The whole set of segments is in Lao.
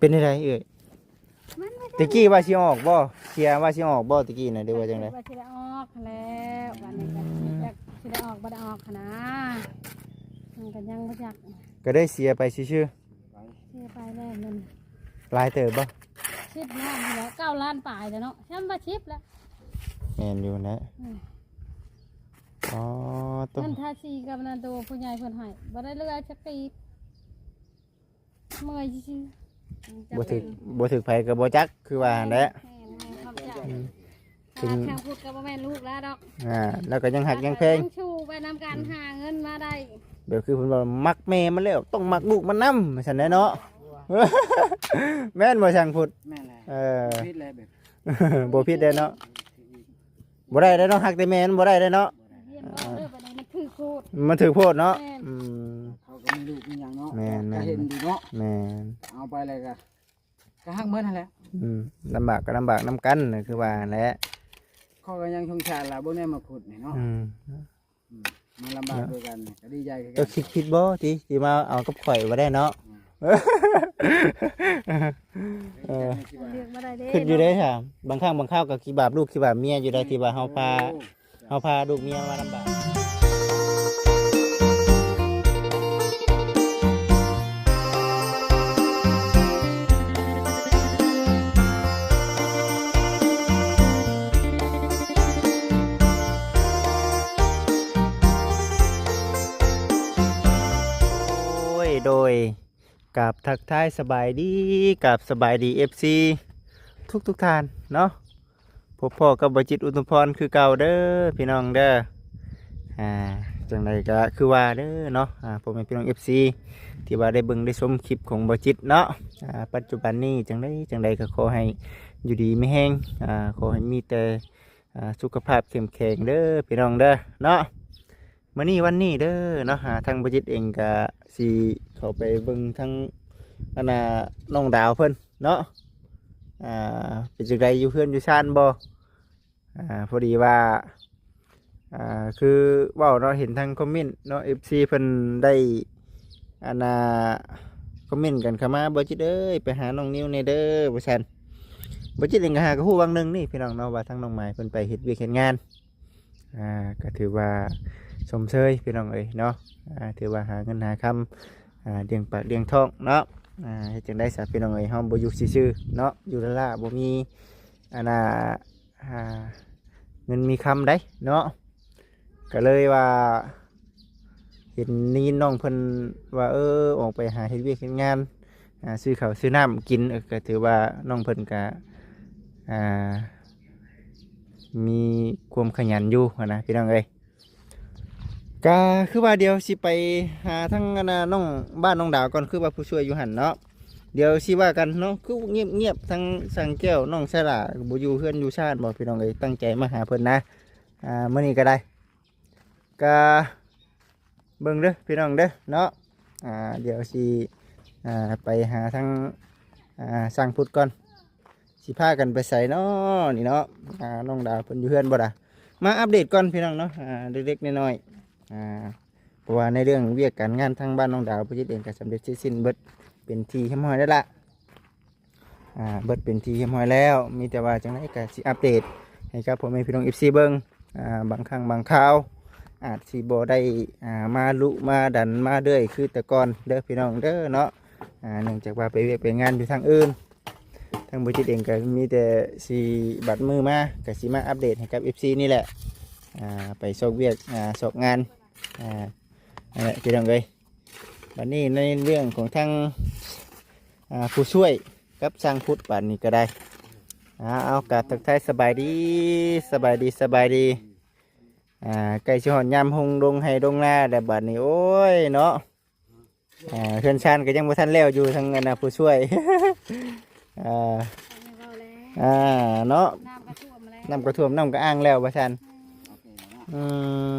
ປັນຈັ່ງໃດເອື້ອຍ? ມັນບໍ່ໄດ້ ຕະກີ້ວ່າຊິອອກບໍ່? ເສຍວ່າຊິອອກບໍ່ຕະກີ້ນະ ຫຼືວ່າຈັ່ງໃດ? ວ່າຊິໄດ້ອອກຫັ້ນແຫຼະ ບາດນີ້ກໍ ອືມ ຢາກຊິໄດ້ອອກບໍ່ໄດ້ອອກຫັ້ນນະ ມັນກໍຍັງບໍ່ຈັກ ກໍໄດ້ເສຍໄປຊື່ໆ. ເສຍໄປແລ້ວເງິນ ຫຼາຍເຕີບບໍ່? ສິບລ້ານແລ້ວ ເກົ້າລ້ານປາຍແລ້ວເນາະ ຊ້ຳວ່າສິບແລ້ວ ແມ່ນຢູ່ແຫຼະ ອືມ ອໍ ໂຕ ເງິນທາສີກັບອັນນັ້ນ ໂຕຜູ້ໃຫຍ່ເພິ່ນໃຫ້ ບໍ່ໄດ້ເຫຼືອຈັກກີບ ເມື່ອຍຊື່ໆ ບໍ່ຖືກ ບໍ່ຖືກໃຜກໍບໍ່ຈັກ ຄືວ່າຫັ້ນແຫຼະ ແມ່ນໆ ຂອບໃຈ ອືມ ເຖິງ ທາງພຸດກໍບໍ່ແມ່ນລູກແລ້ວດອກ ອ່າ ແລ້ວກໍຍັງຮັກຍັງແພງ ຍັງສູ້ໄປນຳກັນ ອືມ ຫາເງິນມາໄດ້ ແບບຄືເພິ່ນວ່າມັກແມ່ມັນແລ້ວ ຕ້ອງມັກລູກມັນນຳ ວ່າຊັ້ນແຫຼະເນາະ ແມ່ນບໍ່ຊ່າງພຸດ? ແມ່ນແຫຼະ ເອີ ຜິດແລ້ວແບບ ບໍ່ຜິດແລ້ວເນາະ ບໍ່ໄດ້ເດ້ເນາະ ຮັກແຕ່ແມ່ມັນບໍ່ໄດ້ເດ້ເນາະ ຮຽນບໍ່ເດີ ບັດນີ້ມັນຖືກໂພດ ມັນຖືກໂພດເນາະ ແມ່ນ ອືມ ເຂົາກໍມີລູກມີຫຍັງເນາະ ແມ່ນໆ ກໍເຫັນດີເນາະ ແມ່ນ ເອົາໄປແລ້ວກໍ ກໍຮັກໝົດຫັ້ນແຫຼະ ອືມ ລຳບາກກໍລຳບາກນຳກັນ ຄືວ່າຫັ້ນແຫຼະ ເຂົາກໍຍັງສົງສານລະ ເບິ່ງແດ່ມາຂຸດນີ້ເນາະ ອືມ ອືມ ມັນລຳບາກຄືກັນ ກໍດີໃຈຄືກັນ ເຈົ້າຄິດຜິດບໍ່ ທີ່ ທີ່ມາເອົາກັບຂ້ອຍບໍ່ໄດ້ເນາະ ອືມ ເອີ ເລືອກບໍ່ໄດ້ເດ້ ຄິດຢູ່ເດ້ ເນາະ ຫາ ບາງຄັ້ງບາງຄາວກໍຄິດບາບລູກຄິດບາບເມຍຢູ່ໃດ ທີ່ວ່າເຮົາພາ ໂອ້ ເຮົາພາລູກເມຍມາລຳບາກ ໂດຍ ໂດຍ ກາບທັກທາຍສະບາຍດີ ກາບສະບາຍດີ ເອັຟຊີ ທຸກໆທ່ານເນາະ ພົບພໍ້ກັບບ່າວຈິດ ອຸດມພອນ ຄືເກົ່າເດີພີ່ນ້ອງເດີ ອ່າ ຈັ່ງໃດກໍຄືວ່າເດີເນາະ ອ່າ ພໍ່ແມ່ພີ່ນ້ອງ ເອັຟຊີ ທີ່ວ່າໄດ້ເບິ່ງໄດ້ຊົມຄລິບຂອງບ່າວຈິດເນາະ ອ່າ ປັດຈຸບັນນີ້ຈັ່ງໃດຈັ່ງໃດກໍຂໍໃຫ້ຢູ່ດີມີແຮງ ອ່າ ຂໍໃຫ້ມີແຕ່ ອ່າ ສຸຂະພາບເຂັ້ມແຂງເດີພີ່ນ້ອງເດີເນາະ ມື້ນີ້ວັນນີ້ເດີເນາະ ອ່າ ທາງບ່າວຈິດເອງກະຊິເຂົ້າໄປເບິ່ງທາງ ອັນນ່າ ນ້ອງດາວເພິ່ນເນາະ ອ່າ ເປັນຈັ່ງໃດ ຢູ່ເຮືອນຢູ່ຊານບໍ່ ອ່າ ພໍດີວ່າ ອ່າ ຄືເວົ້າເນາະ ເຫັນທາງຄອມເມັນເນາະ ເອັຟຊີ ເພິ່ນໄດ້ ອັນນ່າ ຄອມເມັນກັນເຂົ້າມາ ບ່າວຈິດເອີຍ ໄປຫານ້ອງນິວແດ່ເດີ ວ່າຊັ້ນ ບ່າວຈິດເອງກໍຫາກໍຮູ້ຫວ່າງໜຶ່ງນີ້ພີ່ນ້ອງເນາະ ວ່າທາງນ້ອງໝາຍເພິ່ນໄປເຮັດວຽກເຮັດງານ ອ່າ ກໍຖືວ່າຊົມເຊີຍພີ່ນ້ອງເອີຍເນາະ ອ່າ ຖືວ່າຫາເງິນຫາຄຳ ອ່າ ລ້ຽງປາກລ້ຽງທ້ອງເນາະ ອ່າ ເຮັດຈັ່ງໃດຊະພີ່ນ້ອງເອີຍ ເຮົາບໍ່ຢູ່ຊື່ໆເນາະ ຢູ່ລ້າໆ ບໍ່ມີ ອັນນ່າ ອ່າ ເງິນມີຄຳໃດເນາະ ກໍເລີຍວ່າ ເຫັນໄດ້ຍິນນ້ອງເພິ່ນວ່າ ເອີ ອອກໄປຫາເຮັດວຽກເຮັດງານ ອ່າ ຊື້ເຂົ້າຊື້ນ້ຳກິນ ເອີ ກໍຖືວ່ານ້ອງເພິ່ນກໍ ອ່າ ມີຄວາມຂະຫຍັນຢູ່ຫັ້ນນະພີ່ນ້ອງເອີຍ ກະຄືວ່າດຽວຊິໄປຫາທາງອັນນ່າ ນ້ອງ ບ້ານນ້ອງດາວກ່ອນ ຄືວ່າຜູ້ຊ່ວຍຢູ່ຫັ້ນເນາະ ດຽວຊິວ່າກັນເນາະ ຄືງຽບໆ ທາງຊ່າງແກ້ວ ນ້ອງສາລາ ບໍ່ຢູ່ເຮືອນຢູ່ຊານບໍ່ ພີ່ນ້ອງເອີຍ ຕັ້ງໃຈມາຫາເພິ່ນນະ ອ່າ ມື້ນີ້ກໍໄດ້ ກະເບິ່ງເດີພີ່ນ້ອງເດີເນາະ ອ່າ ດຽວຊິ ອ່າ ໄປຫາທາງ ອ່າ ຊ່າງພຸດກ່ອນ ຊິພາກັນໄປໃສເນາະນີ້ເນາະ ອ່າ ນ້ອງດາວເພິ່ນຢູ່ເຮືອນບໍ່ລະ ມາອັບເດດກ່ອນພີ່ນ້ອງເນາະ ອ່າ ເລັກໆນ້ອຍໆ ອ່າ ເພາະວ່າໃນເລື່ອງວຽກການງານທາງບ້ານນ້ອງດາວ ບ່າວຈິດເອງກໍສຳເລັດເສັດສິ້ນເບິດເປັນທີ່ຮຽບຮ້ອຍແລ້ວລະ ອ່າ ເບິດເປັນທີ່ຮຽບຮ້ອຍແລ້ວ ມີແຕ່ວ່າຈັ່ງໃດກໍຊິອັບເດດໃຫ້ກັບພໍ່ແມ່ພີ່ນ້ອງ ເອັຟຊີ ເບິ່ງ ອ່າ ບາງຄັ້ງບາງຄາວ ອາດຊິບໍ່ໄດ້ ອ່າ ມາລຸມາດັນມາເລື້ອຍຄືແຕ່ກ່ອນເດີພີ່ນ້ອງເດີເນາະ ອ່າ ເນື່ອງຈາກວ່າໄປວຽກໄປງານຢູ່ທາງອື່ນ ທາງບ່າວຈິດເອງກໍມີແຕ່ຊິບັດມື້ມາ ກໍຊິມາອັບເດດໃຫ້ກັບ ເອັຟຊີ ນີ້ແຫຼະ ອ່າ ໄປຊອກວຽກ ອ່າ ຊອກງານ ອ່າ ນັ້ນແຫຼະພີ່ນ້ອງເອີຍ ບັດນີ້ໃນເລື່ອງຂອງທາງ ອ່າ ຜູ້ຊ່ວຍກັບຊ່າງພຸດ ບາດນີ້ກໍໄດ້ ອ່າ ເອົາ ກາບທັກທາຍສະບາຍດີ ສະບາຍດີ ສະບາຍດີ ອ່າ ໃກ້ຊິຮອດຍາມຮຸ່ງດົງໄຮ່ດົງນາແລ້ວ ບາດນີ້ ໂອ້ຍ ເນາະ ອ່າ ເຮືອນຊານກໍຍັງບໍ່ທັນແລ້ວຢູ່ ທາງອັນນ່າ ຜູ້ຊ່ວຍ ອ່າ ເວົ້າແລ້ວ ອ່າ ເນາະ ນ້ຳກໍຖ້ວມແລ້ວ ນ້ຳກໍຖ້ວມ ນ້ຳກໍອ່າງແລ້ວ ວ່າຊັ້ນ ອືມ ອື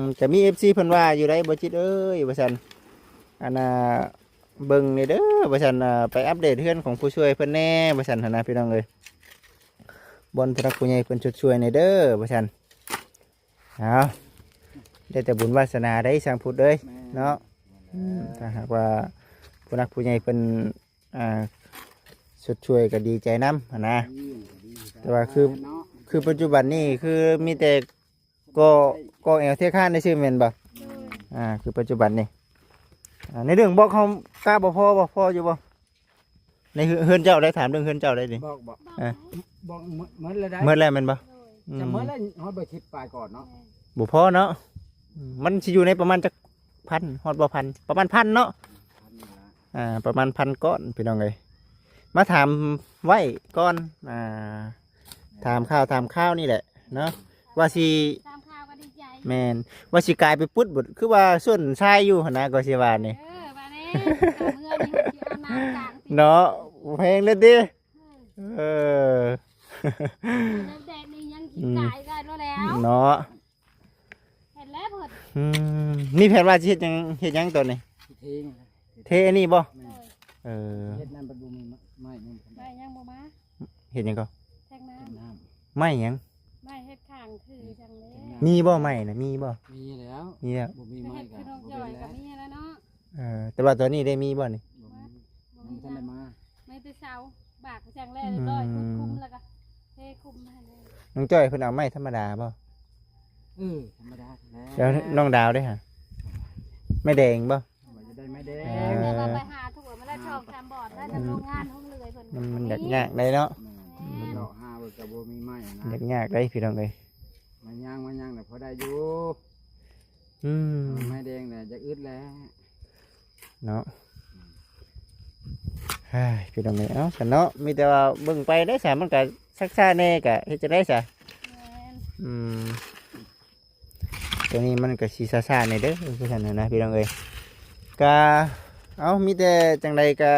ມ ກໍມີ ເອັຟຊີ ເພິ່ນວ່າຢູ່ໄດ໋ ບ່າວຈິດເອີຍ ວ່າຊັ້ນ ອັນນ່າ ເບິ່ງແດ່ເດີ ວ່າຊັ້ນ ອ່າ ໄປອັບເດດເຮືອນຂອງຜູ້ຊ່ວຍເພິ່ນແດ່ ວ່າຊັ້ນຫັ້ນນະ ພີ່ນ້ອງເອີຍ ວອນຜູ້ຫຼັກຜູ້ໃຫຍ່ເພິ່ນຊ່ວຍໆແດ່ເດີ ວ່າຊັ້ນ ເອົາ ໄດ້ແຕ່ບຸນວາສະໜາໄດ໋ ຊ່າງພຸດເອີຍ ແມ່ນ ເນາະ ອືມ ຖ້າຫາກວ່າຜູ້ຫຼັກຜູ້ໃຫຍ່ເພິ່ນ ອ່າ ຊົດຊ່ວຍກໍດີໃຈນຳຫັ້ນນະ. ອືມ ກໍດີໃຈ ແຕ່ວ່າຄື ເນາະ ຄືປັດຈຸບັນນີ້ຄືມີແຕ່ກໍ່ ກໍ່ແອວເທຄານຊື່ແມ່ນບໍ່? ໂດຍ ອ່າ ຄືປັດຈຸບັນນີ້ ອ່າ ໃນເລື່ອງບລັອກເຮົາກະບໍ່ພໍບໍ່? ພໍຢູ່ບໍ່? ໃນເຮືອນ ເຮືອນເຈົ້າໄດ້ ຖາມເລື່ອງເຮືອນເຈົ້າໄດ້ນີ້. ບລັອກ ບລັອກ ເອີ ບລັອກໝົດແລ້ວໄດ໋. ໝົດແລ້ວແມ່ນບໍ່? ໂດຍ ອືມ ຈະໝົດແລ້ວ ຮອດເບີສິບປາຍກ່ອນເນາະ. ບໍ່ພໍເນາະ. ອືມ ມັນຊິຢູ່ໃນປະມານຈັກພັນ ຮອດບໍ່ພັນ? ປະມານພັນເນາະ. ພັນນີ້ລະ ອ່າ ປະມານພັນກ້ອນ ພີ່ນ້ອງເອີຍ. ມາຖາມໄວ້ກ່ອນ ອ່າ ຖາມຂ່າວຖາມຄາວນີ້ແຫຼະເນາະ ວ່າຊິ ຕາມຂ່າວກໍດີໃຈ. ແມ່ນ ວ່າຊິກາຍໄປປຸດ ຄືວ່າສ່ວນຊາຍຢູ່ຫັ້ນນະ ກໍຊິວ່ານີ້. ເອີ ວ່າແນ່ ເມື່ອນີ້ຊິເອົານ້ຳກາງຕິ ເນາະ ແພງເລີຍຕິ. ເອີ ເອີ ແດດນີ້ຍັງກິນ ອືມ ກາຍໄດ້ແລ້ວ ເນາະ. ເຮັດແລ້ວເພິ່ນ ອືມ ມີແຜນວ່າຊິເຮັດຫຍັງ ເຮັດຫຍັງຕອນນີ້? ເທ ເທອັນນີ້ບໍ່? ແມ່ນ ເອີ ເຮັດນັ້ນບັດບໍ່ມີໄມ້ ໄມ້ຍັງບໍ່ມາ. ເຮັດຫຍັງກໍ? ແທກນ້ຳ ແທກນ້ຳ ໄມ້ຫຍັງ? ໄມ້ເຮັດຂ້າງຄືຈັ່ງເດ້. ມີບໍ່ໄມ້ນະ? ມີບໍ່? ມີແລ້ວ ມີແລ້ວ. ບໍ່ມີໄມ້ກໍ ເຮັດຄືນ້ອງຈ້ອຍກໍມີແລ້ວເນາະ. ເອີ ແຕ່ວ່າຕອນນີ້ໄດ້ມີບໍ່ນີ້? ບໍ່ມີ ບໍ່ມີ ຍັງບໍ່ທັນໄດ້ມາ. ໄມ້ແຕ່ເຊົ້າ ບາກໄປຈັ່ງແລ້ວ ອືມ ຮຽບຮ້ອຍ ຂຸດຄຸມແລ້ວກໍເທຄຸມໃຫ້ແລ້ວ. ນ້ອງຈ້ອຍເພິ່ນເອົາໄມ້ທຳມະດາບໍ່? ເອີ ທຳມະດາແລ້ວ. ແລ້ວນ້ອງດາວເດ້ຫະ? ໄມ້ແດງບໍ່? ວ່າຈະໄດ້ໄມ້ແດງ ເອີ ແຕ່ວ່າໄປຫາທົ່ວມາແລ້ວ ສອງສາມບ່ອນແລ້ວ ນຳໂຮງງານໂຮງເລື່ອຍເພິ່ນ ມັນ ມັນຢາກຍາກໄດ໋ເນາະ. ແມ່ນ ອືມ ເລາະຫາເບິ່ງກໍບໍ່ມີໄມ້ນະ ຢາກຍາກໄດ໋ ພີ່ນ້ອງເອີຍ. ມາຍ່າງ ມາຍ່າງແລ້ວພໍໄດ້ຢູ່. ອືມ ໄມ້ແດງແຫຼະ ຢາກອຶດແຫຼະເນາະ. ເຮີ້ຍ ພີ່ນ້ອງເອີຍ ເອົ້າ ຊັ້ນເນາະ ມີແຕ່ວ່າເບິ່ງໄປໄດ້ສະ ມັນກະຊັກຊ້າແດ່ ກະເຮັດຈັ່ງໃດສະ. ແມ່ນ ອືມ ຕົວນີ້ມັນກະຊິຊ້າໆແດ່ເດີ ຄືຊັ້ນນະ ພີ່ນ້ອງເອີຍ. ກະ ເອົ້າ ມີແຕ່ຈັ່ງໃດກະ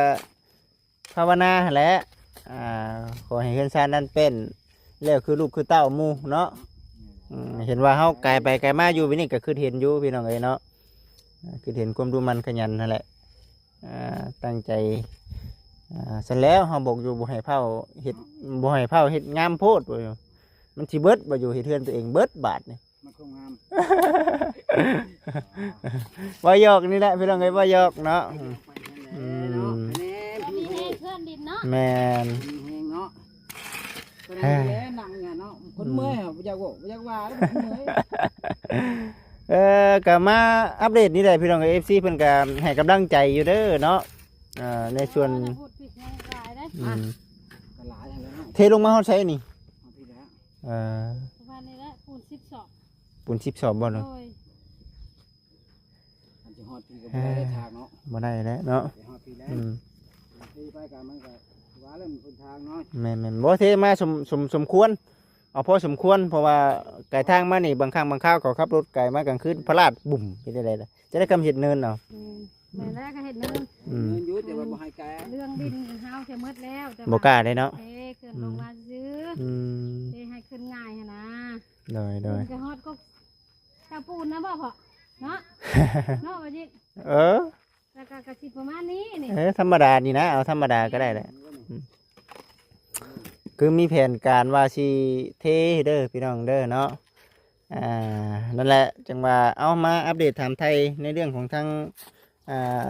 ພາວະນາຫັ້ນແຫຼະ ອ່າ ຂໍໃຫ້ເຮືອນຊານນັ້ນເປັນແລ້ວຄືລູກຄືເຕົ້າໝູ່ເນາະ. ອືມ ເຫັນວ່າເຮົາກາຍໄປກາຍມາຢູ່ແບບນີ້ກໍຄິດເຫັນຢູ່ ພີ່ນ້ອງເອີຍເນາະ ຄິດເຫັນຄວາມດຸໝັ່ນຂະຫຍັນຫັ້ນແຫຼະ. ອ່າ ຕັ້ງໃຈ ອ່າ ຊັ້ນແລ້ວ ເຮົາບອກຢູ່ບໍ່ໃຫ້ເຜົາເຮັດ ບໍ່ໃຫ້ເຜົາເຮັດງາມໂພດ ວ່າຢູ່ ມັນຊິເບິດ ວ່າຢູ່ ເຮັດເຮືອນຕົວເອງເບິດບາດນີ້. ມັນຄົງງາມ ເວົ້າຫຍອກນີ້ແຫຼະ ພີ່ນ້ອງເອີຍ ເວົ້າຫຍອກເນາະ. ອືມ ເນາະ ອັນນີ້ ອັນນີ້ແຮງເຄື່ອນດິນເນາະ. ແມ່ນ ອັນນີ້ແຮງເນາະ ກໍນັ້ນແຫຼະ ນັ່ງຢູ່ເນາະ ຄົນເມື່ອຍ ບໍ່ຢາກເວົ້າ ບໍ່ຢາກວ່າ ແລ້ວມັນເມື່ອຍ. ເອີ ກໍມາອັບເດດນີ້ແຫຼະ ພີ່ນ້ອງເອີຍ ເອັຟຊີ ເພິ່ນກໍໃຫ້ກຳລັງໃຈຢູ່ເດີເນາະ. ເອີ ໃນສ່ວນ ເອີ ອືມ ກໍຫຼາຍຫັ້ນແຫຼະເນາະ. ເທລົງມາຮອດໃສນີ້? ຮອດພີ້ແລ້ວ ເອີ ປະມານນີ້ແຫຼະ ປູນສິບສອບ ປູນສິບສອບບໍ່ເນາະ? ໂດຍ ຄັນຊິຮອດພີ້ກໍບໍ່ໄດ້ເດ້ທາງເນາະ ບໍ່ໄດ້ແລ້ວເນາະ. ໄປຮອດພີ້ແລ້ວ ອືມ ເທໄປກໍມັນກໍວ່າແລ້ວມັນເປັນທາງເນາະ. ແມ່ນໆ ບໍ່ ເທມາສົມ ສົມ ສົມຄວນ ເອົາພໍສົມຄວນ ເພາະວ່າໄກທາງມານີ້ ບາງຄັ້ງບາງຄາວເຂົາຂັບລົດໄກມາກາງຄືນ ພະລາດ ບຸ້ມ ເຮັດຈັ່ງໃດລະ ຈະໄດ້ກຳເຮັດເນີນເອົາ. ອືມ ແມ່ນແລ້ວກໍເຮັດເນີນ ອືມ ເນີນຢູ່ ແຕ່ວ່າບໍ່ໃຫ້ກາຍ ເລື່ອງດິນເຮົາຈະໝົດແລ້ວ ແຕ່ວ່າບໍ່ກ້າເດ້ເນາະ ເທເກີນລົງມາຊື່ ອືມ ເທໃຫ້ຂຶ້ນງ່າຍຫັ້ນນະ. ໂດຍໆ ເພິ່ນກໍຮອດກໍ ເຈົ້າປູນນະບໍ່ພໍ່ເນາະ ເນາະ ວ່າຈິດ ເອີ ແລ້ວກໍກະຊິປະມານນີ້ນີ້ ເອີ ທຳມະດານີ້ນະ ເອົາທຳມະດາກໍໄດ້ແຫຼະ. ອືມ ຄືມີແຜນການວ່າຊິເທເດີພີ່ນ້ອງເດີເນາະ. ອ່າ ນັ້ນແຫຼະ ຈັ່ງວ່າ ເອົາ ມາອັບເດດຖາມໄຖ່ໃນເລື່ອງຂອງທາງ ອ່າ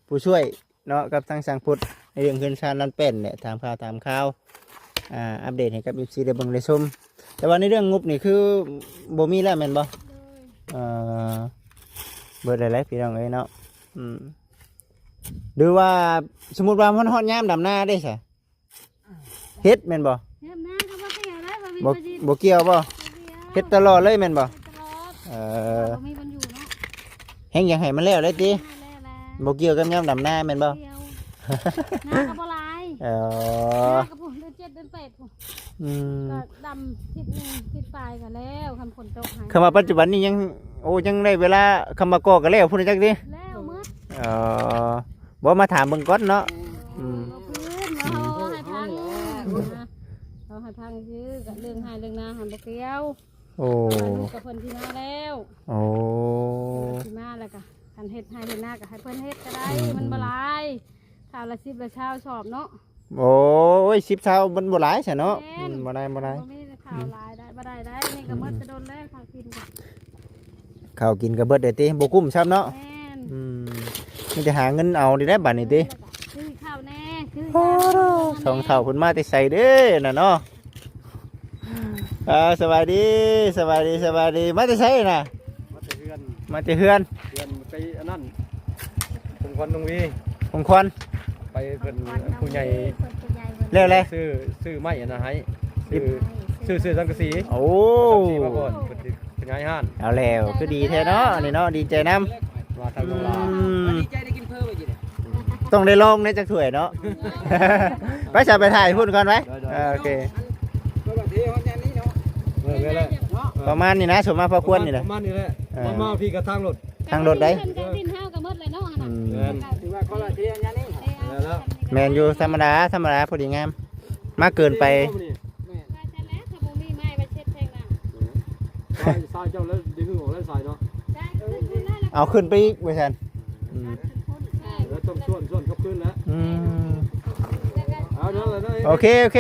ຜູ້ຊ່ວຍ ເນາະ ກັບທາງຊ່າງພຸດ ໃນເລື່ອງເຮືອນຊານລານແປ້ນແຫຼະ ຖາມຂ່າວຖາມຄາວ ອ່າ ອັບເດດໃຫ້ກັບ ເອັຟຊີ ໄດ້ເບິ່ງໄດ້ຊົມ. ແຕ່ວ່າໃນເລື່ອງງົບນີ້ຄືບໍ່ມີແລ້ວແມ່ນບໍ່? ໂດຍ ເອີ ເບິດແລ້ວແຫຼະພີ່ນ້ອງເອີຍເນາະ. ອືມ ຫຼືວ່າສົມມຸດວ່າມັນຮອດຍາມດຳນາເດ້ຊະ ເຮັດແມ່ນບໍ່? ຍາມນາກໍບໍ່ກ່ຽວແລ້ວ ບໍ່ມີ ບໍ່ ບໍ່ກ່ຽວບໍ່? ບໍ່ກ່ຽວ ເຮັດຕະຫຼອດເລີຍແມ່ນບໍ່? ເຮັດຕະຫຼອດ ເອີ ບໍ່ມີມັນຢູ່ເນາະ ແຮ່ງຢາກໃຫ້ມັນແລ້ວໄດ້ຕິ? ໃຫ້ແລ້ວແຫຼະ ບໍ່ກ່ຽວກັບຍາມດຳນາແມ່ນບໍ່? ບໍ່ກ່ຽວ ນາກໍບໍ່ຫຼາຍ ເອີ ນາກໍພຸ້ນ ເດືອນເຈັດເດືອນແປດພຸ້ນ ອືມ ກໍດຳທິດໜຶ່ງທິດປາຍກໍແລ້ວ ຄັນຝົນຕົກຫັ້ນ ຄຳວ່າປັດຈຸບັນນີ້ຍັງ ໂອ້ ຍັງໄດ້ເວລາ ຄຳວ່າກໍກໍແລ້ວພຸ້ນຈັກຕິ? ແລ້ວໝົດ ເອີ ບໍ່ ມາຖາມເບິ່ງກ່ອນເນາະ. ອືມ ເອົາຄືນ ເວົ້າໃຫ້ຟັງ ເວົ້າໃຫ້ຟັງຊື່ ກໍເລື່ອງໄຮ່ເລື່ອງນາຫັ້ນບໍ່ກ່ຽວ. ໂອ້ ເພິ່ນວ່າລູກກັບເພິ່ນຊິມາແລ້ວ ໂອ້ ເພິ່ນຊິມາແລ້ວກໍ ຄັນເຮັດໄຮ່ເຮັດນາກໍໃຫ້ເພິ່ນເຮັດກໍໄດ້ ອືມ ມັນບໍ່ຫຼາຍ ຄາວລະສິບລະຊາວສອບເນາະ. ໂອ້ຍ ສິບຊາວມັນບໍ່ຫຼາຍຊະເນາະ. ແມ່ນ ອືມ ບໍ່ໄດ້ ບໍ່ໄດ້ ບໍ່ມີ ຄາວຫຼາຍໄດ້ ອືມ ບໍ່ໄດ້ໄດ້ ນີ້ກໍໝົດ ອືມ ແຕ່ດົນແລ້ວ ເຂົ້າກິນກໍ ເຂົ້າກິນກໍເບິດໄດ້ຕິ ບໍ່ກຸ້ມຊ້ຳເນາະ. ແມ່ນ ອືມ ມີແຕ່ຫາເງິນເອົານີ້ແຫຼະບາດນີ້ຕິ ຊື້ເຂົ້າແດ່ ໂອ້ ສອງເຖົ້າເພິ່ນມາແຕ່ໃສເດ້ນະເນາະ? ອ່າ ສະບາຍດີ ສະບາຍດີ ສະບາຍດີ ມາແຕ່ໃສນະ? ມາແຕ່ເຮືອນ ມາແຕ່ເຮືອນ ເຮືອນໄປອັນນັ້ນ ຫົງຄວັນ ດົງຫວີ ຫົງຄວັນ ໄປເພິ່ນຜູ້ໃຫຍ່ ແລ້ວແຫຼະ ຊື້ ຊື້ໄມ້ອັນນັ້ນໃຫ້ ຊື້ ຊື້ ຊື້ສັງກະສີ ໂອ້ ສັງກະສີມາກ່ອນ ເພິ່ນຊິຂະຫຍາຍຮ້ານ ເອົາແລ້ວ ຄືດີແທ້ເນາະ ອັນນີ້ເນາະ ດີໃຈນຳ ວ່າທາງນ້ອງຫຼ້າ ອືມ ດີໃຈໄດ້ກິນເພີ່ມອີກ ຕ້ອງໄດ້ລອງໃນຈັກຖ້ວຍເນາະ ໄປ ຊະ ໄປຖ່າຍພຸ້ນກ່ອນໄປ ໂດຍໆ ເອີ ໂອເຄ ປະມານນີ້ນະ ສົມມາພໍຄວນນີ້ແຫຼະ ປະມານນີ້ແຫຼະ ເອີ ມາ ມາພີ້ກະທາງລົດ ທາງລົດໃດ ເພິ່ນກະດິນເຮົາກະໝົດແລ້ວເນາະ ອືມ ແມ່ນ ຖືວ່າຄົນລະທີ່ອັນນີ້ ແມ່ນຢູ່ ທຳມະດາ ທຳມະດາ ພໍດີງາມ ມາເກີນໄປ ແມ່ນ ວ່າຊັ້ນແຫຼະ ຖ້າບໍ່ມີໄມ້ໄວ້ເຊັດແພງນະ ຊາຍ ຊາຍເຈົ້າແລ້ວ ໄດ້ຫຶອອກແລ້ວຊາຍເນາະ ເອົາຂຶ້ນໄປອີກວ່າຊັ້ນ ອືມ ແລ້ວຕ້ອງຊວນ ຊວນກັບຄືນແລ້ວ ອືມ ເອົານັ້ນແຫຼະເນາະ ໂອເຄ ໂອເຄ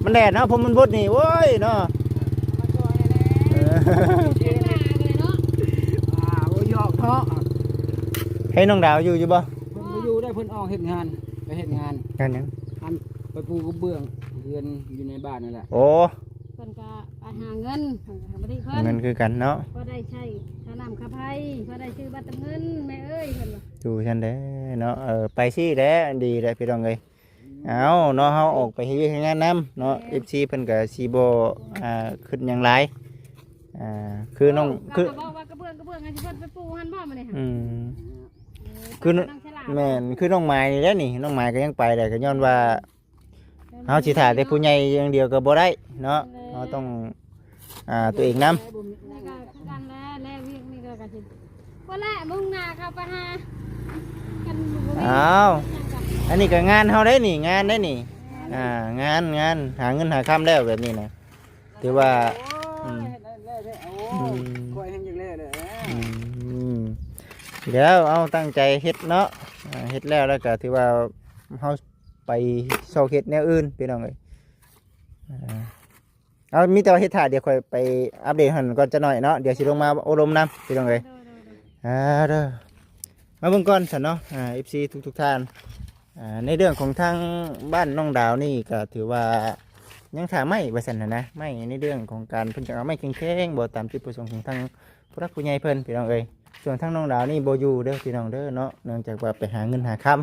ມັນແດດເນາະ ພວກມັນບົດນີ້ ໂອ້ຍເນາະ ເອີ ອ່າ ໂອ້ຍ ຢອກເນາະ ໃຫ້ນ້ອງດາວຢູ່ ຢູ່ບໍ່? ເພິ່ນບໍ່ຢູ່ໄດ້ ເພິ່ນອອກເຮັດງານ ໄປເຮັດງານ ງານຫຍັງ? ອັນ ໄປປູກະເບື້ອງເຮືອນຢູ່ໃນບ້ານນັ້ນແຫຼະ ໂອ້ ເພິ່ນກະໄປຫາເງິນ ເພິ່ນກະບໍ່ໄດ້ເພິ່ນ ເງິນຄືກັນເນາະ ພໍໄດ້ໃຊ້ຄ່ານ້ຳຄ່າໄຟ ພໍໄດ້ຊື້ບັດເຕີມເງິນ ແມ່ເອີຍ ເພິ່ນວ່າ ຢູ່ຊັ້ນແຫຼະເນາະ ເອີ ໄປຊີ້ແຫຼະ ດີແຫຼະພີ່ນ້ອງເອີຍ ເອົາເນາະ ເຮົາອອກໄປເຮັດວຽກເຮັດງານນຳເນາະ ແມ່ນ ເອັຟຊີ ເພິ່ນກະຊິບໍ່ ອ່າ ຄຶດຫຍັງຫຼາຍ ອ່າ ຄືນ້ອງ ເວົ້າ ຄື ວ່າ ວ່າກະເບື້ອງ ກະເບື້ອງ ໃຫ້ຊິເພິ່ນໄປປູຫັ້ນບໍ່ມື້ນີ້ ອືມ ເອີ ຄື ແມ່ນ ຄືນ້ອງໝາຍນີ້ແຫຼະນີ້ ນ້ອງໝາຍກະຍັງໄປແຫຼະ ກະຍ້ອນວ່າ ເຮົາຊິຖ້າແຕ່ຜູ້ໃຫຍ່ຢ່າງດຽວກໍບໍ່ໄດ້ເນາະ ແມ່ນແຫຼະ ເຮົາຕ້ອງ ອ່າ ຕົວເອງນຳ ນີ້ກໍຄືກັນແຫຼະ ແລະວຽກນີ້ກໍ ກໍຊິ ບໍ່ແລະ ມຸ່ງໜ້າເຂົ້າໄປຫາກັນ ບໍ່ມີ ອ້າວ ຫຍັງກໍ ອັນນີ້ກໍງານເຮົາໄດ໋ນີ້ ງານໄດ໋ນີ້ ແມ່ນ ອ່າ ງານ ງານ ຫາເງິນຫາຄຳແລ້ວແບບນີ້ນະ ຖືວ່າ ໂອ້ຍ ອືມ ເຮັດໄດ້ແລ້ວເດ້ ໂອ້ຍ ອືມ ຂ້ອຍແຮງຢາກແລ້ວເດ້ ອືມ ດຽວເອົາຕັ້ງໃຈເຮັດເນາະ ອ່າ ເຮັດແລ້ວ ແລ້ວກໍຖືວ່າເຮົາ ໄປຊອກເຮັດແນວອື່ນພີ່ນ້ອງເອີຍ ອ່າ ເອົາ ມີແຕ່ວ່າເຮັດຖ້າ ດຽວຂ້ອຍໄປອັບເດດຫັ້ນກ່ອນຈັກໜ້ອຍເນາະ ດຽວຊິລົງມາໂອ້ລົມນຳພີ່ນ້ອງເອີຍ ໂດຍໆໆ ອ່າ ເດີ ມາເບິ່ງກ່ອນຊັ້ນເນາະ ອ່າ ເອັຟຊີ ທຸກໆທ່ານ ອ່າ ໃນເລື່ອງຂອງທາງບ້ານນ້ອງດາວນີ້ກໍຖືວ່າຍັງຖ້າໄມ້ວ່າຊັ້ນຫັ້ນນະ ໄມ້ໃນເລື່ອງຂອງການ ເພິ່ນຈະເອົາໄມ້ແຂງໆບໍ່ ຕາມຈຸດປະສົງຂອງທາງຜູ້ຫຼັກຜູ້ໃຫຍ່ເພິ່ນພີ່ນ້ອງເອີຍ ສ່ວນທາງນ້ອງດາວນີ້ບໍ່ຢູ່ເດີພີ່ນ້ອງເດີເນາະ ເນື່ອງຈາກວ່າໄປຫາເງິນຫາຄຳ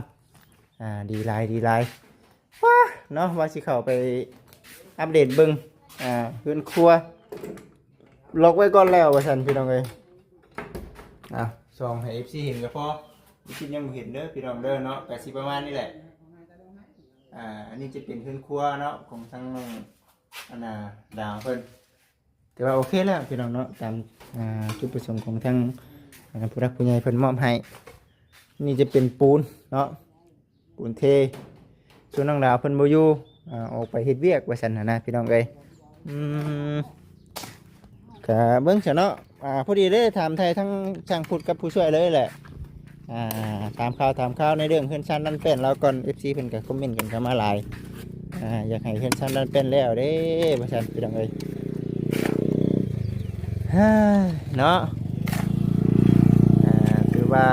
ອ່າ ດີຫຼາຍ ດີຫຼາຍ ວ້າ ເນາະ ວ່າຊິເຂົ້າໄປອັບເດດເບິ່ງ ອ່າ ເຮືອນຄົວ ລັອກໄວ້ກ່ອນແລ້ວວ່າຊັ້ນພີ່ນ້ອງເອີຍ ອ່າ ສ່ອງໃຫ້ເອັຟຊີເຫັນກໍພໍ ເອັຟຊີຍັງບໍ່ເຫັນເດີພີ່ນ້ອງເດີເນາະ ກໍຊິປະມານນີ້ແຫຼະ ອ່າ ອັນນີ້ຈະເປັນເຮືອນຄົວເນາະ ຂອງທາງນ້ອງ ອັນນ່າ ດາວເພິ່ນ ແຕ່ວ່າໂອເຄແລ້ວພີ່ນ້ອງເນາະ ຕາມ ອ່າ ຈຸດປະສົງຂອງທາງ ອ່າ ຜູ້ຫຼັກຜູ້ໃຫຍ່ເພິ່ນມອບໃຫ້ ນີ້ຈະເປັນປູນເນາະ ປູນເທ ສ່ວນນ້ອງດາວເພິ່ນບໍ່ຢູ່ ອ່າ ອອກໄປເຮັດວຽກວ່າຊັ້ນຫັ້ນນະພີ່ນ້ອງເອີຍ ອືມ ກະເບິ່ງຊະເນາະ ອ່າ ພໍດີໄດ້ຖາມໄຖ່ທັງຊ່າງພຸດກັບຜູ້ຊ່ວຍເລີຍແຫຼະ ອ່າ ຖາມຂ່າວ ຖາມຂ່າວໃນເລື່ອງເຮືອນຊານລານແປ້ນລາວກ່ອນ ເອັຟຊີ ເພິ່ນກໍຄອມເມັນກັນເຂົ້າມາຫຼາຍ ອ່າ ຢາກໃຫ້ເຮືອນຊານລານແປ້ນແລ້ວເດ້ວ່າຊັ້ນພີ່ນ້ອງເອີຍ ເນາະ ອ່າ ຖືວ່າ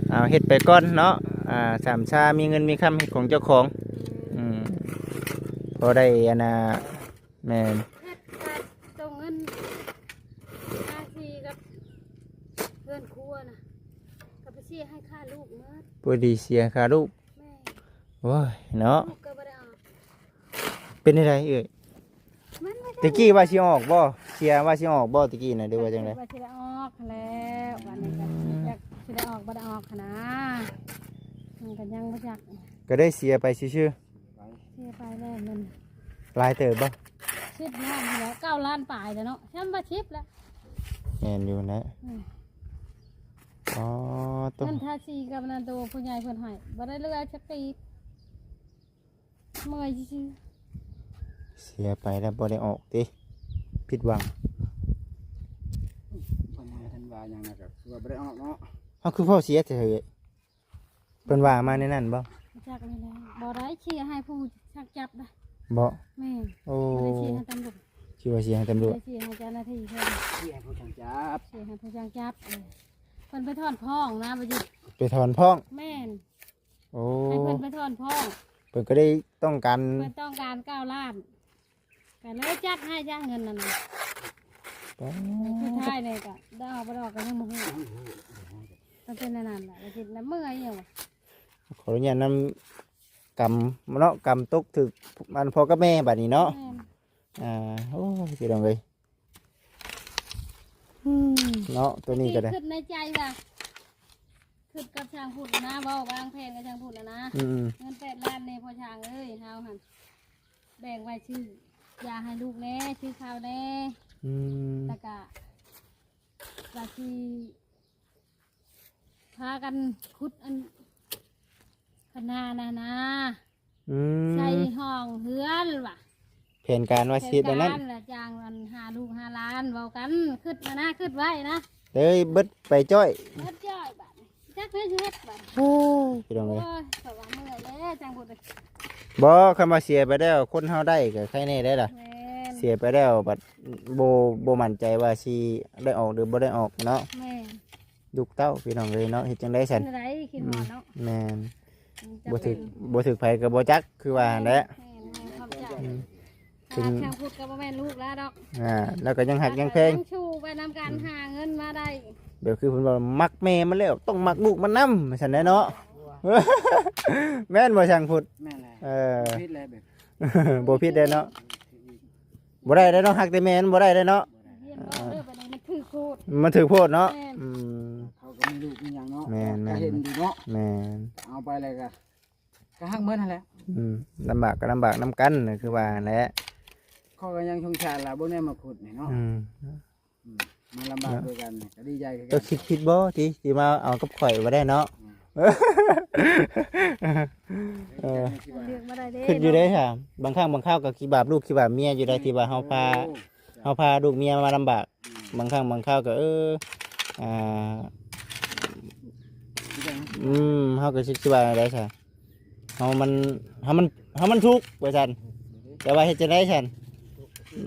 ເອົາເຮັດໄປກ່ອນເນາະ ອ່າ ສາມຊາມີເງິນມີຄຳເຮັດຂອງເຈົ້າຂອງ ອືມ ພໍໄດ້ອັນນ່າ ແມ່ນ ເຮັດການສົ່ງເງິນ ຄ່າທີ່ກັບເຮືອນຄົວນະ ກໍໄປເສຍໃຫ້ຄ່າລູກໝົດ ພໍດີເສຍຄ່າລູກ ແມ່ນ ໂອ້ຍເນາະ ລູກກໍບໍ່ໄດ້ອອກ ເປັນຈັ່ງໃດເອື້ອຍ? ມັນບໍ່ໄດ້ ຕະກີ້ວ່າຊິອອກບໍ່? ເສຍວ່າຊິອອກບໍ່ຕະກີ້ນະ ຫຼືວ່າຈັ່ງໃດ? ວ່າຊິໄດ້ອອກຫັ້ນແຫຼະ ບາດນີ້ກໍ ອືມ ຈັກຊິໄດ້ອອກບໍ່ໄດ້ອອກຫັ້ນນະ ມັນກໍຍັງບໍ່ຈັກ ກໍໄດ້ເສຍໄປຊື່ໆ. ເສຍໄປແລ້ວເງິນ ຫຼາຍເຕີບບໍ່? ສິບລ້ານແລ້ວ ເກົ້າລ້ານປາຍແລ້ວເນາະ ຊ້ຳວ່າສິບແລ້ວ ແມ່ນຢູ່ແຫຼະ ອືມ ອໍ ໂຕ ເງິນທາສີກັບອັນນັ້ນ ໂຕຜູ້ໃຫຍ່ເພິ່ນໃຫ້ ບໍ່ໄດ້ເຫຼືອຈັກກີບ ເມື່ອຍຊື່ໆ ເສຍໄປແລ້ວບໍ່ໄດ້ອອກຕິ ຜິດຫວັງ ເພິ່ນບໍ່ທັນວ່າຫຍັງນະ ກໍຄືວ່າບໍ່ໄດ້ອອກເນາະ ເຮົາຄືເວົ້າເສຍແທ້ເອີຍ? ເພິ່ນວ່າມາແນວນັ້ນບໍ່? ຈັກແລ້ວ ບໍ່ໄດ້ເສຍໃຫ້ຜູ້ສັກຈັບນະ ບໍ່? ແມ່ນ ໂອ້ ບໍ່ໄດ້ເສຍໃຫ້ຕຳຫຼວດ ຄິດວ່າເສຍໃຫ້ຕຳຫຼວດ ບໍ່ໄດ້ເສຍໃຫ້ເຈົ້າໜ້າທີ່ເພິ່ນ ເສຍໃຫ້ຜູ້ສັກຈັບ ເສຍໃຫ້ຜູ້ສັກຈັບ ເອີ ເພິ່ນໄປຖອນຟ້ອງນະ ບໍ່ຢູ່ ໄປຖອນຟ້ອງ ແມ່ນ ໂອ້ ໃຫ້ເພິ່ນໄປຖອນພ້ອມ ເພິ່ນກໍໄດ້ຕ້ອງການ ເພິ່ນຕ້ອງການເກົ້າລ້ານ ກໍເລີຍຈັດໃຫ້ຈ້າເງິນນັ້ນນະ ປ້າ ສຸດທ້າຍນີ້ກໍໄດ້ອອກບໍ່ໄດ້ອອກກໍຍັງບໍ່ຮູ້ ມັນເປັນແນວນັ້ນແຫຼະ ແລ້ວຊິລະເມື່ອຍຫຍັງວະ ຂໍອະນຸຍາດນຳກຳເນາະ ກຳຕົກຖືກອັນພໍ່ກັບແມ່ບາດນີ້ເນາະ ແມ່ນ ອ່າ ໂອ້ຍ ພີ່ນ້ອງເອີຍ ອືມ ເນາະ ໂຕນີ້ກໍໄດ້ ຄິດໃນໃຈວ່າ ຄິດກັບຊ່າງພຸດນະ ເວົ້າວາງແຜນກັບຊ່າງພຸດນະນະ ອືມໆ ເງິນແປດລ້ານນີ້ພໍ່ຊ່າງເອີຍ ເຮົາຫັ້ນແບ່ງໄວ້ຊື້ຢາໃຫ້ລູກແດ່ ຊື້ເຂົ້າແດ່ ອືມ ແລ້ວກະວ່າຊິ ພາກັນຂຸດອັນ ຄັນນານະນາ ອືມ ໃສ່ຫ້ອງເຮືອນວ່າ ແຜນການວ່າຊິເຮັດແບບນັ້ນ ແຜນການລະຈ້າງອັນຫາລູກຫາຫຼານ ເວົ້າກັນ ຄິດນະນາ ຄິດໄວ້ນະ ເອີຍ ເບິດໄປຈ້ອຍ ເບິດຈ້ອຍບາດນີ້ ຈັກແນວຊິເຮັດບາດນີ້ ໂອ້ຍ ພີ່ນ້ອງເອີຍ ໂອ້ຍ ຂ້ອຍວ່າເມື່ອຍແລ້ວ ຈັ່ງບໍ່ໄດ້ ບໍ່ ຄຳວ່າເສຍໄປແລ້ວ ຄົນເຮົາໄດ້ກໍໃຄແນ່ໄດ໋ລະ ແມ່ນ ເສຍໄປແລ້ວບັດ ບໍ່ ບໍ່ໝັ້ນໃຈວ່າຊິໄດ້ອອກ ຫຼື ບໍ່ໄດ້ອອກເນາະ ແມ່ນ ລູກເຕົ້າພີ່ນ້ອງເອີຍເນາະ ເຮັດຈັ່ງໃດຊັ້ນ ເຮັດຈັ່ງໃດ ຄິດຮອດເນາະ ອືມ ແມ່ນ ມັນຈະ ບໍ່ຖືກ ເປັນ ບໍ່ຖືກໃຜກໍບໍ່ຈັກ ຄືວ່າຫັ້ນແຫຼະ ແມ່ນໆ ຂອບໃຈ ອືມ ເຖິງ ທາງພຸດກໍບໍ່ແມ່ນລູກແລ້ວດອກ ອ່າ ແລ້ວກໍຍັງຮັກຍັງແພງ ຍັງສູ້ໄປນຳກັນ ອືມ ຫາເງິນມາໄດ້ ແບບຄືເພິ່ນວ່າມັກແມ່ມັນແລ້ວ ຕ້ອງມັກລູກມັນນຳ ວ່າຊັ້ນແຫຼະເນາະ ແມ່ນບໍ່ຊ່າງພຸດ ແມ່ນແຫຼະ ເອີ ບໍ່ຜິດແຫຼະແບບ ບໍ່ຜິດເດ້ເນາະ ບໍ່ໄດ້ເດ້ເນາະ ຮັກແຕ່ແມ່ມັນບໍ່ໄດ້ເດ້ເນາະ ຮຽນບໍ່ເດີ ບັດນີ້ມັນຖືກໂພດ ມັນຖືກໂພດເນາະ ແມ່ນ ອືມ ເຂົາກໍມີລູກມີຫຍັງເນາະ ແມ່ນໆ ກໍເຫັນຢູ່ເນາະ ແມ່ນ ເອົາໄປແລ້ວກໍ ກໍຮັກໝົດຫັ້ນແຫຼະ ອືມ ລຳບາກກໍລຳບາກນຳກັນ ຄືວ່າຫັ້ນແຫຼະ ຂ້ອຍກໍຍັງສົງສານລະ ເບິ່ງແດ່ມາຂຸດນີ້ເນາະ ອືມ ອືມ ມາລຳບາກ ເນາະ ຄືກັນ ກໍດີໃຈຄືກັນ ເຈົ້າຄິດຜິດບໍ່ ທີ່ ທີ່ມາເອົາກັບຂ້ອຍບໍ່ໄດ້ເນາະ ອືມ ເອີ ເລືອກບໍ່ໄດ້ເດ້ ຄິດຢູ່ເດ້ ເນາະ ຫາ ບາງຄັ້ງບາງຄາວກໍຄິດບາບລູກຄິດບາບເມຍຢູ່ໄດ໋ ທີ່ວ່າເຮົາພາ ໂອ້ ເຮົາພາລູກເມຍມາລຳບາກ ອືມ ບາງຄັ້ງບາງຄາວກໍ ເອີ ອ່າ ຄືກັນ ອືມ ເຮົາກໍຊິ ຊິວ່າແນວໃດຊະ ເຮົາມັນ ເຮົາມັນ ເຮົາມັນທຸກວ່າຊັ້ນ ແຕ່ວ່າເຮັດຈັ່ງໃດຊັ້ນ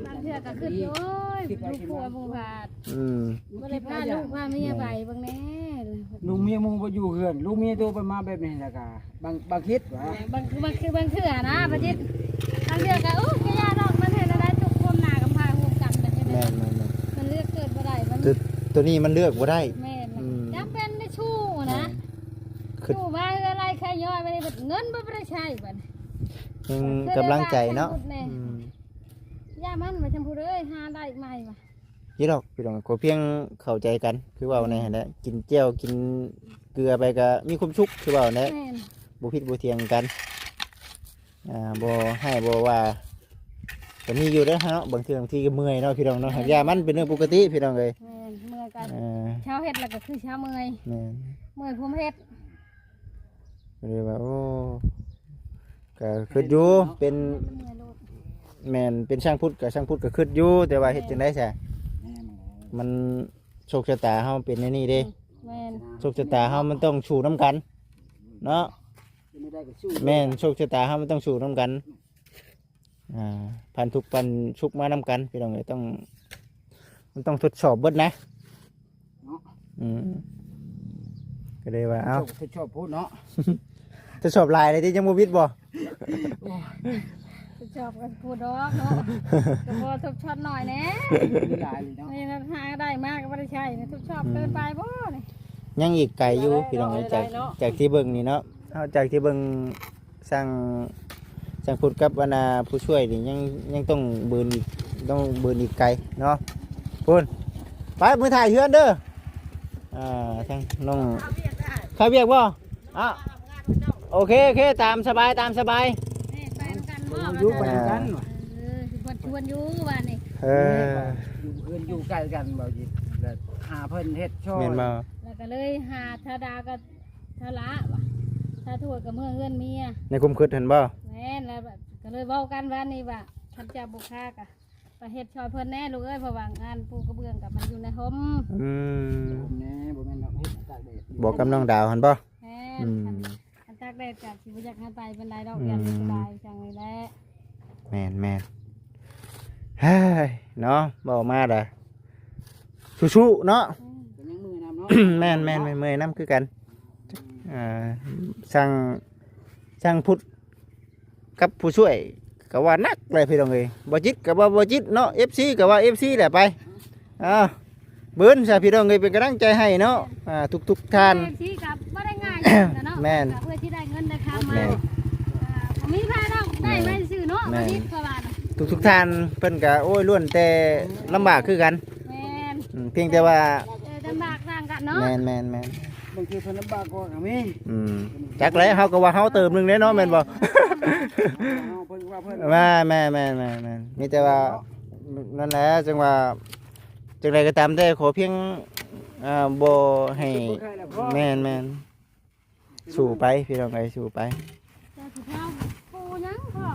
ບາງເທື່ອກໍຄິດຢູ່ ໂອ້ຍ ລູກຜົວໝູ່ບາດ ອືມ ບໍ່ໄດ້ພາລູກພາເມຍໄປເບິ່ງແດ່ ລູກເມຍໝູ່ບໍ່ຢູ່ເຮືອນ ລູກເມຍໂຕໄປມາແບບນີ້ແລ້ວກໍ ບາງ ບາງຄິດວ່າ ບາງ ບາງ ຄືບາງເທື່ອນະ ອືມ ບາງທີ ບາງເທື່ອກໍ ໂອ້ ກະຢ່າດອກ ມັນເຮັດແນວໃດ ທຸກຄວາມໜ້າກຳພາຮ່ວມກັນ ແມ່ນໆໆ ມັນເລືອກເກີດບໍ່ໄດ້ ມັນ ໂຕ ໂຕນີ້ມັນເລືອກບໍ່ໄດ້ ແມ່ນ ອືມ ຈຳເປັນໄດ້ສູ້ນະ ແມ່ນ ຄື ສູ້ວ່າເຮືອໄລ່ໄຄຍ້ອຍ ບັດນີ້ເງິນບໍ່ໄດ້ໃຊ້ບັດນີ້ ຍັງກຳລັງໃຈເນາະ ອືມ ຢ່າມັນວ່າ ຊຳພູເອີຍ ຫາໄດ້ໃໝ່ວ່າ ນີ້ດອກ ພີ່ນ້ອງ ຂໍພຽງເຂົ້າໃຈກັນ ຄືເວົ້າແນ່ຫັ້ນແຫຼະ ອືມ ກິນແຈ່ວກິນເກືອໄປກໍມີຄວາມສຸກ ຄືເວົ້າແນ່ ແມ່ນ ບໍ່ຜິດບໍ່ຖຽງກັນ ອ່າ ບໍ່ຮ້າຍບໍ່ວ່າ ກໍມີຢູ່ເດ້ເນາະ ບາງເທື່ອບາງທີກໍເມື່ອຍເນາະ ພີ່ນ້ອງເນາະ ແມ່ນ ຫາກຢ່າມັນເປັນເລື່ອງປົກກະຕິ ພີ່ນ້ອງເອີຍ ແມ່ນ ເມື່ອຍກໍ ເອີ ຊາວເຮັດແລ້ວກໍຄືຊາວເມື່ອຍ ແມ່ນ ເມື່ອຍຜູ້ເຮັດ ກໍເລີຍວ່າ ໂອ້ ກໍຄິດຢູ່ ເປັນ ແມ່ນ ເປັນຊ່າງພຸດກໍ ຊ່າງພຸດກໍຄິດຢູ່ ແຕ່ວ່າເຮັດຈັ່ງໃດຊະ ແມ່ນ ມັນໂຊກຊະຕາເຮົາເປັນແນວນີ້ເດ້ ແມ່ນ ໂຊກຊະຕາເຮົາມັນຕ້ອງສູ້ນຳກັນເນາະ ເປັນແນວໃດກໍສູ້ ແມ່ນ ໂຊກຊະຕາເຮົາມັນຕ້ອງສູ້ນຳກັນ ອ່າ ຜ່ານທຸກຜ່ານສຸກມານຳກັນ ພີ່ນ້ອງເອີຍ ຕ້ອງ ມັນຕ້ອງທົດສອບເບິດນະ ເນາະ ອືມ ກໍເລີຍວ່າ ເອົ້າ ທົດສອບ ທົດສອບພຸ້ນເນາະ ທົດສອບຫຼາຍເລີຍຕິ ຍັງບໍ່ວິດບໍ່? ໂອ້ຍ ທົດສອບກັນພຸ້ນດອກເນາະ ກໍພໍທົດສອບໜ້ອຍແດ່ ຫຼາຍເລີຍເນາະ ນີ້ນະ ຫາໄດ້ມາກໍບໍ່ໄດ້ໃຊ້ ທົດສອບເກີນໄປບໍ່ນີ້? ອືມ ຍັງອີກໄກຢູ່ ພີ່ນ້ອງເອີຍ ຈາກ ຈາກທີ່ເບິ່ງນີ້ເນາະ ເຮົາ ຈາກທີ່ເບິ່ງ ຊ່າງ ຊ່າງພຸດກັບອັນນ່າຜູ້ຊ່ວຍນີ້ຍັງ ຍັງຕ້ອງເບີນອີກ ຕ້ອງເບີນອີກໄກເນາະ ພຸ້ນ ໄປ ມື້ຖ່າຍເຮືອນເດີ ອ່າ ທາງນ້ອງ ເຂົ້າວຽກບໍ່? ອ່ະ ໂອເຄ ໂອເຄ ຕາມສະບາຍ ຕາມສະບາຍ ນີ້ໄປນຳກັນບໍ່? ຢູ່ໄປນຳກັນ ເອີ ຊິເພິ່ນຊວນຢູ່ວ່ານີ້ ເອີ ຢູ່ເຮືອນຢູ່ໃກ້ກັນບໍ່? ແລ້ວຫາເພິ່ນເຮັດຊ່ອຍ ແມ່ນບໍ່? ແລ້ວກໍເລີຍຫາທາດາກັບ ເທົ່າລະວ່າ ຖ້າຖ້ວຍກໍເມືອເຮືອນເມຍ ໃນຄວາມຄິດຫັ້ນບໍ່? ແມ່ນ ແລ້ວກໍເລີຍເວົ້າກັນວ່ານີ້ວ່າ ຄັນເຈົ້າບໍ່ຄ້າກໍໄປເຮັດຊ່ອຍເພິ່ນແດ່ລູກເອີຍ ເພາະວ່າງານປູກະເບື້ອງກໍມັນຢູ່ໃນຮົ່ມ ອືມ ຮົ່ມແດ່ ບໍ່ແມ່ນດອກ ເຮັດຕາກແດດ ບອກກັບນ້ອງດາວຫັ້ນບໍ່? ແມ່ນ ອືມ ຄັນ ຄັນຕາກແດດກໍຊິບໍ່ຢາກໃຫ້ໄປປານໃດດອກ ອືມ ຢ້ານບໍ່ສະບາຍຈັ່ງນີ້ແຫຼະ ແມ່ນໆ ເຮີ້ຍ ເນາະ ເວົ້າມາດະ ສູ້ໆ ເນາະ ອືມ ກໍຍັງເມື່ອຍນຳເນາະ ແມ່ນໆ ເມື່ອຍນຳຄືກັນ ອ່າ ຊ່າງ ຊ່າງພຸດກັບຜູ້ຊ່ວຍກໍວ່າໜັກເລີຍພີ່ນ້ອງເອີຍ. ບໍ່ຈິດກໍວ່າບໍ່ຈິດເນາະ, ເອັຟຊີກໍວ່າເອັຟຊີແຫຼະໄປ. ເອົາ ເບິ່ງຊະພີ່ນ້ອງເອີຍ, ເປັນກຳລັງໃຈໃຫ້ເນາະ ອ່າ ທຸກໆທ່ານ. ເອັຟຊີກໍບໍ່ໄດ້ງ່າຍເນາະ ແມ່ນ ເພື່ອຊິໄດ້ເງິນໄດ້ຄຳມາ ແມ່ນ ອ່າ ມີພາເນາະ ໄດ້ມາຊື່ເນາະ ແມ່ນ ບໍ່ຈິດເພິ່ນວ່າ ທຸກໆທ່ານເພິ່ນກໍ ໂອ້ຍ ລ້ວນແຕ່ລຳບາກຄືກັນ ແມ່ນ ອືມ ພຽງແຕ່ວ່າ ເອີ ລຳບາກຕ່າງກັນເນາະ ແມ່ນໆໆ ບາງທີເພິ່ນລຳບາກກວ່າກໍມີ ອືມ ຈັກແຫຼະ ເຮົາກໍວ່າເຮົາເຕີມໜຶ່ງເດ້ເນາະ ແມ່ນບໍ່? ເຮົາເພິ່ນວ່າເພິ່ນ ແມ່ນໆໆໆ ມີແຕ່ວ່າ ເນາະ ນັ້ນແຫຼະ ຈັ່ງວ່າ ຈັ່ງໃດກໍຕາມແຕ່ ຂໍພຽງ ອ່າ ບໍ່ໃຫ້ ບໍ່ໃຫ້ລະພໍ ແມ່ນໆ ສູ້ໄປພີ່ນ້ອງເອີຍ ສູ້ໄປ. ເຈົ້າຊິເອົາປູຫຍັງພໍ່?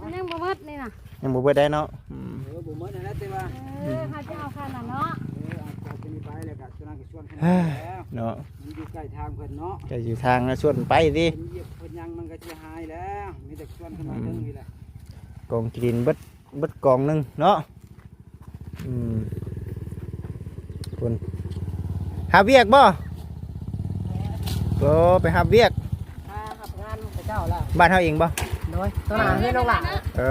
ມັນຍັງບໍ່ໝົດນີ້ນະ ຍັງບໍ່ເບິດໄດ້ເນາະ ອືມ ເອີ ບໍ່ໝົດຫັ້ນແຫຼະ ແຕ່ວ່າ ເອີ ເຮົາຈະເອົາຄັນນັ້ນເນາະ ເອີ ເອົາ ເອົາຕົວນີ້ໄປ ແລ້ວກໍຕົວນັ້ນກໍຊວນຄັນ ເອີ ແລ້ວເນາະ ມັນຢູ່ໃກ້ທາງເພິ່ນເນາະ ໃກ້ຢູ່ທາງ ຊວນໄປຕິ ເພິ່ນຢຽບເພິ່ນຫຍັງມັນກໍເສຍຫາຍແລ້ວ ມີແຕ່ຊວນຂຶ້ນມາເທິງນີ້ແຫຼະ ອືມ ກອງຂີ້ດິນເບິດ ເບິດກອງໜຶ່ງເນາະ ອືມ ພຸ້ນ ຮັບວຽກບໍ່? ໂອ້ ໄປຮັບວຽກ ມາຮັບງານຂະເຈົ້າແລ້ວ ບ້ານເຮົາເອງບໍ່? ໂດຍ ຕົວໜ້າເຮືອນນ້ອງຫຼ້າ ເອີ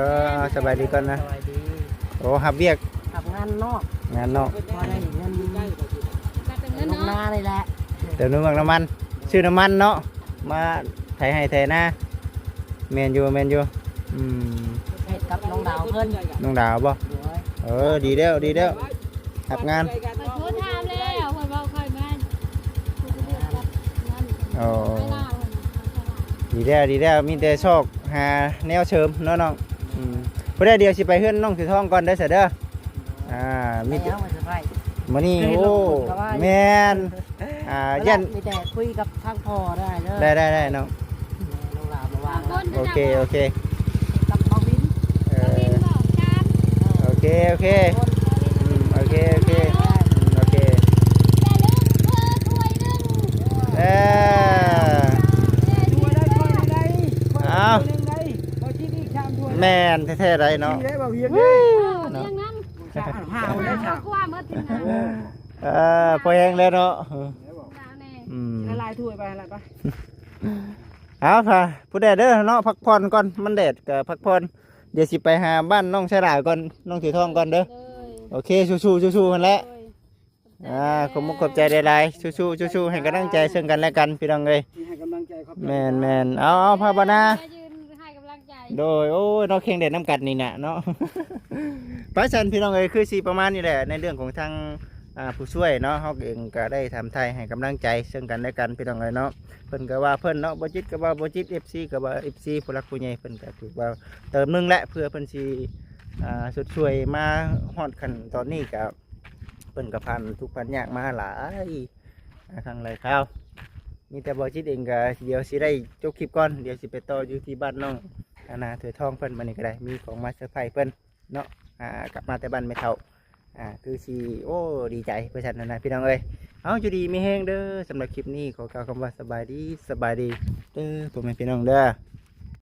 ສະບາຍດີກ່ອນນະ ສະບາຍດີ ໂອ້ ຮັບວຽກ ຮັບງານນອກ ງານນອກ ພໍໄດ້ເງິນ ເຕີມນ້ຳມັນ ຊື້ນ້ຳມັນເນາະ ມາໄຖໄຮ່ໄຖນາ ແມ່ນຢູ່ ແມ່ນຢູ່ ອືມ ເຮັດກັບນ້ອງດາວເພິ່ນ ນ້ອງດາວບໍ່? ໂດຍ ເອີ ດີແລ້ວ ດີແລ້ວ ຮັບງານ ຂ້ອຍໂທຖາມແລ້ວ ເພິ່ນເວົ້າຂ້ອຍມາ ໂອ້ ດີແລ້ວ ດີແລ້ວ ມີແຕ່ຊອກຫາແນວເສີມເນາະນ້ອງ ອືມ ຜູ້ໃດ ດຽວຊິໄປເຮືອນນ້ອງເສືອທອງກ່ອນເດີ ຊະເດີ ອ່າ ມີແຕ່ ມື້ນີ້ ໂອ້ ແມ່ນ ອ່າ ຢ້ານ ມີແຕ່ຄຸຍກັບທາງພໍ່ໄດ້ເດີ ໄດ້ ໄດ້ ໄດ້ນ້ອງ ແມ່ນ້ອງຫຼ້າບໍ່ວ່າງ ໂອເຄ ໂອເຄ ກັບບ່າວວິນ ເອີ ໂອເຄ ໂອເຄ ອືມ ໂອເຄ ໂອເຄ ອືມ ໂອເຄ ເອີ ເອົາ ແມ່ນແທ້ໆໄດ໋ເນາະ ເນາະ ເອີ ພໍແຮງແລ້ວເນາະ ອືມ ຫຼາຍຖ້ວຍໄປ ຫຼາຍໄປ ເອົາ ພາຜູ້ໃດເດີເນາະ ພັກຜ່ອນກ່ອນ ມັນແດດກໍພັກຜ່ອນ ດຽວຊິໄປຫາບ້ານນ້ອງຊາລາກ່ອນ ນ້ອງເສືອທອງກ່ອນເດີ ໂອເຄ ສູ້ໆ ສູ້ໆຫັ້ນແຫຼະ ອ່າ ຂອບມຸກຂອບໃຈຫຼາຍໆ ສູ້ໆ ສູ້ໆ ໃຫ້ກຳລັງໃຈເຊິ່ງກັນແລະກັນ ພີ່ນ້ອງເອີຍ ໃຫ້ກຳລັງໃຈ ຂອບໃຈ ແມ່ນໆ ເອົາໆ ພາບານາ ໃຫ້ກຳລັງໃຈ ໂດຍ ໂອ້ຍ ເນາະ ແຂ່ງແດດນຳກັນນີ້ນະເນາະ ໄປຊັ້ນ ພີ່ນ້ອງເອີຍ ຄືຊິປະມານນີ້ແຫຼະ ໃນເລື່ອງຂອງທາງ ອ່າ ຜູ້ຊ່ວຍເນາະ ເຮົາເອງກໍໄດ້ຖາມໄຖ່ໃຫ້ກຳລັງໃຈເຊິ່ງກັນແລະກັນ ພີ່ນ້ອງເອີຍເນາະ ເພິ່ນກໍວ່າເພິ່ນເນາະ ບໍ່ຈິດກໍວ່າບໍ່ຈິດ ເອັຟຊີກໍວ່າເອັຟຊີ ຜູ້ຫຼັກຜູ້ໃຫຍ່ເພິ່ນກໍຖືວ່າເຕີມໜຶ່ງແຫຼະ ເພື່ອເພິ່ນຊິ ອ່າ ຊົດຊ່ວຍມາຮອດຂັ້ນຕອນນີ້ກໍ ເພິ່ນກໍຜ່ານທຸກຜ່ານຍາກມາຫຼາຍ ອ່າ ຄັ້ງຫຼາຍຄາວ ມີແຕ່ບໍ່ຈິດເອງກໍດຽວຊິໄດ້ຈົບຄລິບກ່ອນ ດຽວຊິໄປຕໍ່ຢູ່ທີ່ບ້ານນ້ອງ ອັນນ່າ ຖ້ວຍທອງເພິ່ນ ມື້ນີ້ກໍໄດ້ມີຂອງມາເຊີໄພຣສ໌ເພິ່ນເນາະ ອ່າ ກັບມາແຕ່ບ້ານແມ່ເຖົ້າ ອ່າ ຄືຊິ ໂອ້ ດີໃຈວ່າຊັ້ນນະ ພີ່ນ້ອງເອີຍ ເອົາ ຢູ່ດີມີແຮງເດີ ສຳລັບຄລິບນີ້ຂໍກ່າວຄຳວ່າສະບາຍດີ ສະບາຍດີເດີ ພໍ່ແມ່ພີ່ນ້ອງເດີ.